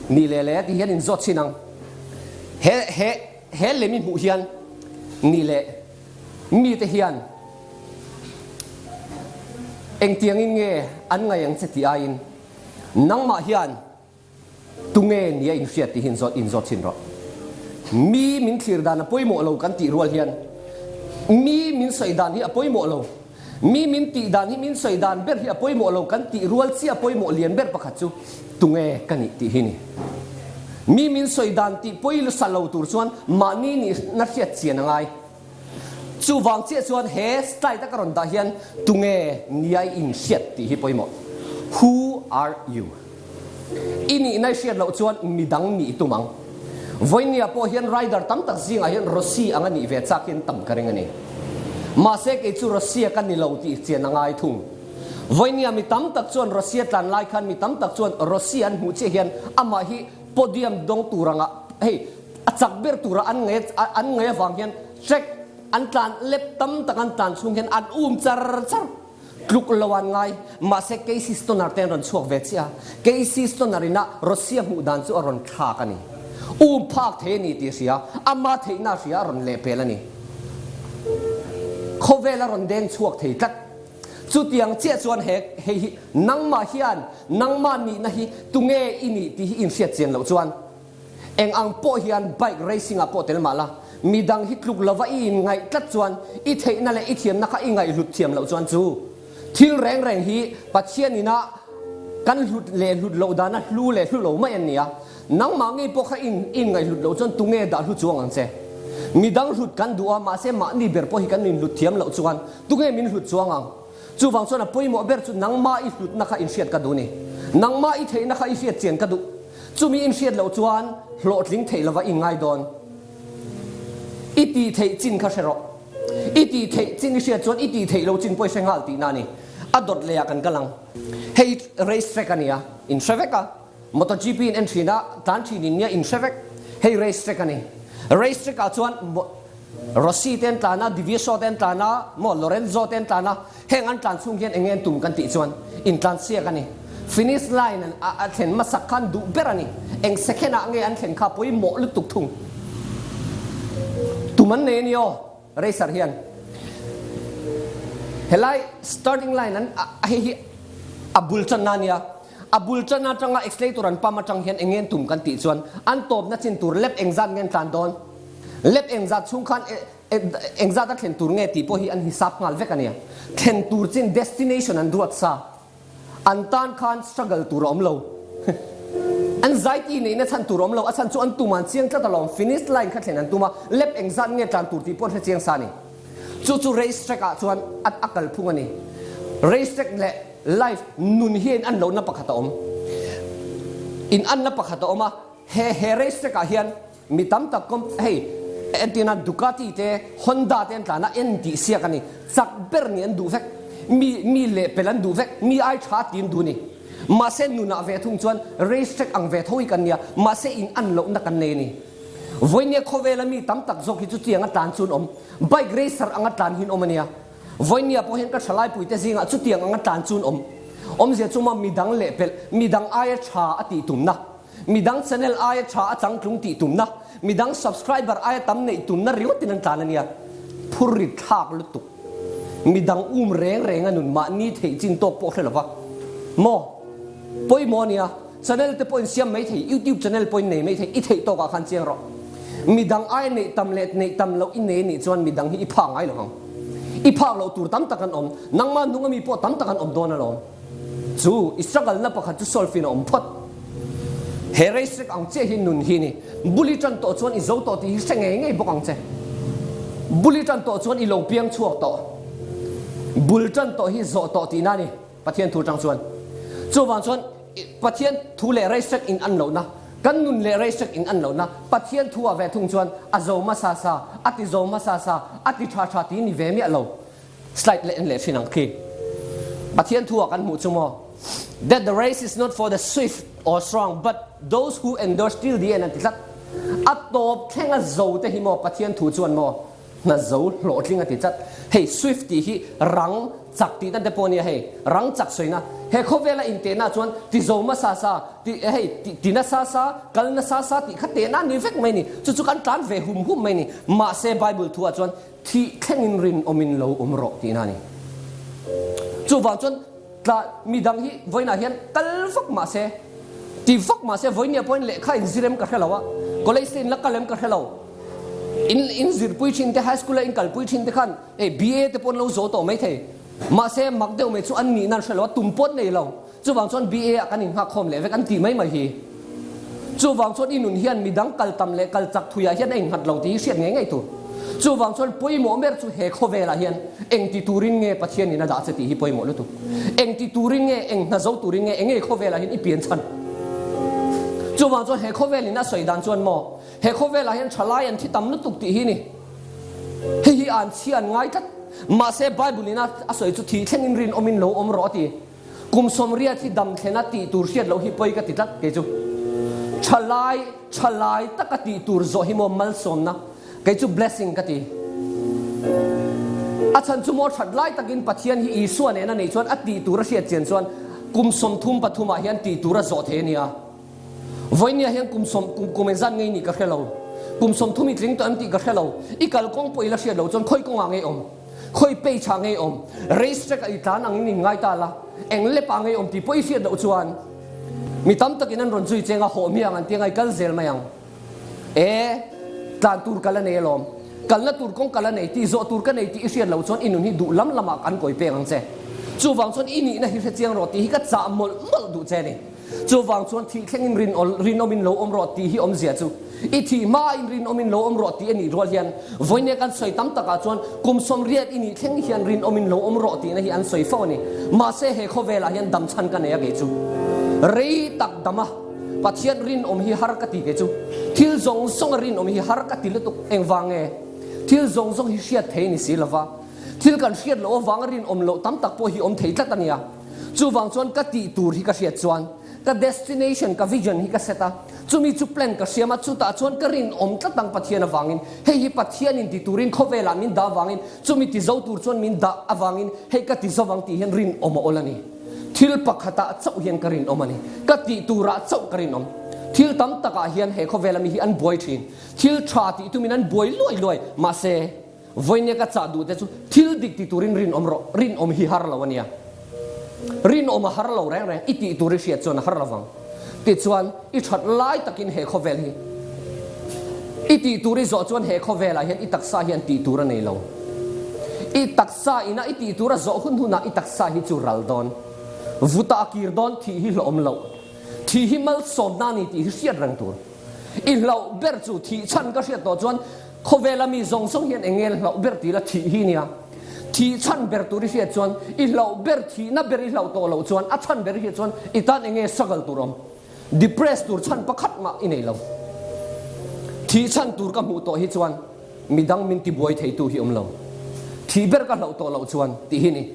Ni leh leh tih hian inzawt chhin ang. He he he lem i hmuh hian ni leh mite hian engtiangin nge an ngaih ang che tih aiin nangmah hian Tunge nia inhriat tih hi inzawt inzawt chhin rawh. Mi min thlir dan a pawimawh lo kan tih rual hian mi min sawi dan hi a pawimawh lo, mi min tih dan hi min sawi dan ber hi a pawimawh lo kan tih rual chiah pawimawh lian ber pakhat chu tunge ka nih tih hi ni. Mi min sawi dan tih pawi sa lo tur chuan mahni nihna hriat chian a ngai. Chuvang chiah chuan he slide a ka rawn dah hian tunge nia i inhriat tih hi pawimawh. Who are you? I nihna i hriat loh chuan midang nih i tum ang. Vawinia pawh hian rider tam tak zingah hian Rossi anga nih ve chak hian tam ka ring a ni. Mahse kei chu Rossi-a ka ni lo tih chian a ngai thung. Vawinia mi tam tak chuan Rossi-a tlan lai khan mi tam tak chuan Rossi an hmuh chiah hian amah hi podium dawng tur anga hei A chak ber tura an ngaih an ngaih avang hian track an tlan lep tam tak an tlan chhung hian an um char char tluk lo an ngai. Mahse Casey Stoner te an rawn chhuak ve chiah a, Casey Stoner ina Rossi a hmuh dan chu a rawn thlak a ni. Um phak thei a ni tih a hria, ama theihna a hria a rawn lehpel a ni. Khawvel a rawn deng chhuak thei tlat. Chutiang chiah chuan he hei hi nangmah hian nangmah nihna hi tunge i nih tih hi inhriat chian loh chuan Eng ang pawh hian bike racing ah pawh tel mah la, midang hi tluk lova i inngaih tlat chuan i theihna leh i thiamna kha i ngaihhlut thiam loh chuan chu thil reng reng hi Pathian ina kan hlut leh hlut loh dana hlu leh hlu lo mai an ni a. Nangmah ngei pawh kha i inngaihhlut loh chuan tunge dah hlu chuang ang che? Midang hlut kan duh a, mahse mahni ber pawh hi kan inhlut thiam loh chuan tunge min hlut chuang ang? Chuvang chuan a pawimawh ber chu nangmah i hlutna kha inhriat ka duh ni. Nangmah i theihna kha i hriat chian ka duh. Chumi inhriat loh chuan hlawhtling theih lova i ngai dawn. I tih theih chin kha hre rawh. I tih theih chin i hriat chuan i tih theih loh chin pawh i hre nghal tihna a ni. A dawt leh ah kan kal ang. Hei race track a ni a, in hre vek a. MotoGP in en thin a, tlan thin in nia in hre vek. Hei race track a ni. Race track ah chuan Rossi te an tlan a, Diviso te an tlan a, maw Lorenzo te an tlan a, heng an tlan chhung hian enge an tum kan tih chuan intlan siak a ni. Finish line an a thlen hmasak khan duh ber a ni. Eng second ah nge an thlen kha pawimawh lutuk thung. Tum an nei a ni aw racer hian. Helai starting line an a hei hi a bul tanna a nia. A bul tan atanga accelerator an pump atang hian enge an tum kan tih chuan an tawpna chin tur lap engzat nge an tlan dawn? Lep engzat chhung khan engzat a thlen tur nge tih pawh hi an hisap nghal vek a nia. Thlen tur chin destination an ruat sa. An tan khan struggle tur a awm lo. An zaiti neihna chhan tur a awm lo. A chhan chu an tum an chiang tlat alawm. Finish line kha thlen an tum a, lep engzat nge tlan tur tih pawh an hre chiang sa a ni. Chu chu race track ah chuan a kalphung a ni. Race track leh life nun hi a in an lohna pakhat a awm. In anna pakhat a awm a. He he race track ah hian Mi tam tak kawm hei entirna Ducati te Honda te an tlan a en tih siak a ni. Chak ber nih an duh vek. Mi mi lehpel an duh vek. Mi ai tha ti an duh a ni. Mahse nunah ve thung chuan race track ang ve tho hi kan nia. Mahse in an lohna kan nei a ni. Vawinia khawvela mi tam tak zawk hi chutiang a tlan chu an awm. Bike racer anga tlan hi an awm a nia. Vawinia pawh hian ka thalaipuite zingah chutiang anga tlan chu an awm. Awmzia chu maw midang lehpelh, midang aia tha a tih tumna. Midang channel aia tha a changtlung tih tumna, midang subscriber aia tam neih tumna ringawtin an tlan a nia. Phur rit thlak lutuk. Midang um reng reng a nun mahni theih chin tawk pawh hre lova. Maw? Pawimawh a nia. Channel te pawhin siam mai thei, YouTube channel pawhin nei mai thei, i theih tawkah khan chiang rawh. Midang aia neih tam leh neih tam loh i nei anih chuan midang hi i phak ngai lo ang. I phak loh tur tam tak an awm. Nangmah hnung ami pawh tam tak an awm dawn alawm. Chu i struggle na pakhat chu solve in a awm phawt. He race track ang chiah hi nun hi ni. Bul i tan tawh chuan i zo tawh tih hi hre ngei ngei bawk ang che. Bul i tan tawh chuan i lo piang chhuak tawh. Bul tan tawh hi zawh tawh tihna a ni Pathian thu atang chuan. Chuvang chuan Pathian thu leh race track in an lohna, kan nun leh race track in an lohna, Pathian thu ah ve thung chuan a zo hmasa sa, a ti zo hmasa sa, a ti tha tha ti ni ve miah lo. Slide leh en leh thin ang khi. Pathian thu ah kan hmuh chu maw? That the race is not for the swift or strong but those who endure till the end an ti tlat. A tawp thleng a zo te hi maw Pathian thu chuan maw? Hna zo hlawhtling a ti tlat. Hei swift tih hi rang chak tihna te pawh a nia hei, rang chak sawina. He khawvela intehna chuan ti zo hmasa sa, ti hei ti ti nasa sa, kal nasa sa tih kha tehna a ni vek mai ni. Chu chu kan tlan ve hum hum mai ni. Mahse Bible thuah chuan thih thlengin rinawmin lo awm rawh tihna a ni. Chuvang chuan Tla midang hi vawiinah hian kal vak mah se, ti vak mah se vawinia pawhin lehkha in zir em ka hre lo a, college te in la kal em ka hre lo. In in zirpui thin te, high school a in kalpui thin te khan hei BA te pawh an lo zo tawh mai thei. Mahse mak deuh mai chu an nihna an hre lo a, tum pawh an nei lo. Chuvang chuan BA ah kan innghakkhawm leh vek an tih mai mai hi. Chuvang chuan i nun hian midang kal tam leh kal chak thuiah hian a innghat lo tih hi hriat ngei ngei tur. Chuvang chuan pawimawh ber chu he khawvelah hian eng ti turin nge Pathianin a dah che tih hi pawimawh lutuk. Eng ti turin nge, eng hna zo turin nge, eng nge khawvelah hian i pian chhan? Chuvang chuan he khawvelin a sawi dan chuan maw, he khawvelah hian thalai an thi tam lutuk tih hi ni. Hei hi an chhia an ngai tlat. Mahse Bible-in a sawi chu thih thlengin rinawmin lo awm rawh a ti. Kum 80 hi dam thlena tih tur hriat loh hi pawi ka ti tlat kei chu. Thalai, thalai taka tih tur zawh hi maw malsawmna, kei chu blessing ka ti. A chhan chu maw that lai takin Pathian hi Isua nena neih chuan a tih tur a hriat chian chuan kum 33 ah hian tih tur a zawh thei a nia. Vawinia hian kum sawm, kum kum engzat ngei nih ka hre lo. Kum 30 i tling tawh em tih ka hre lo. I kalkawng pawh i la hriat loh chuan khawi kawngah ngei awm? Khawi page ah ngei awm? Race track ah i tlan angin in ngai ta la, eng lap ah ngei awm tih pawh i hriat loh chuan mi tam takin an rawn zui cheng a, hawh hmiang an ti anga i kal zel mai ang. E, tlan tur kal a nei alawm. Kalna tur kawng kal a nei tih, zawh tur ka nei tih i hriat loh chuan i nun hi duh lam lamah an kawi peng ang che. Chuvang chuan i nihna hi hrechiang rawh tih hi ka chah mawlh mawlh duh che a ni. Chuvang chuan thih thlengin rinawmin lo awm rawh tih hi awmzia chu i thih hmain rinawmin lo awm rawh tih a nih rual hian vawinia kan sawi tam takah chuan kum 80 i nih thleng hian rinawmin lo awm rawh tihna hi an sawi fo a ni. Mahse he khawvelah hian dam chhan ka nei a kei chu. Rei tak dam a Pathian rinawm hi har ka ti kei chu. Thil zawng zawng a rinawm hi har ka ti lutuk. Engvang nge? Thil zawng zawng hi hriat thei a ni si lova. Thil kan hriat loh avanga rinawm loh tam tak pawh hi awm thei tlat a nia. Chuvang chuan ka tih tur hi ka hriat chuan ka destination, ka vision hi ka set a, chumi chu plan ka hriam a, chutah chuan ka rinawm tlat ang Pathian avangin, hei hi Pathianin ti turin khawvelah min dah avangin, chumi ti zo tur chuan min dah avangin hei ka ti zo vang tih hian rinawm a awl a ni. Thil pakhatah chauh hian ka rinawm a ni. Ka tih turah chauh ka rinawm. Thil tam takah hian he khawvela mi hi an buai thin. Thil tha tih tumin an buai luai luai. Mahse. Vawinia ka chah duh te chu thil dik ti turin rinawm rawh, rinawm hi har lo a nia. Rinawm a har lo reng reng, i tih tur i hriat chuan a har lovang. Tichuan, i that lai takin he khawvel hi i tih tur i zawh chuan he khawvelah hian i taksa hian tih tur a nei lo. I taksa ina i tih tur a zawh hun hunah i taksa hi chu ral dawn. Vuta a kir dawn thih hi hlawhawm loh. Thih hi malsawmna a ni tih hi hriat reng tur. I hlauh ber chu thih chhan ka hriat tawh chuan Khawvela mi zawng zawng hian eng nge hlauh ber tih la thih hi nia. Thih chhan ber tur i hriat chuan i hlauh ber thihna ber i hlauh tawh loh chuan a chhan ber i hriat chuan i tan eng nge struggle tur awm. Depress tur chhan pakhat mah i nei lo. Thih chhan tur ka hmuh tawh hi chuan midang min tibuai theitu hi awm lo. Thih ber ka hlauh tawh loh chuan tih hi ni.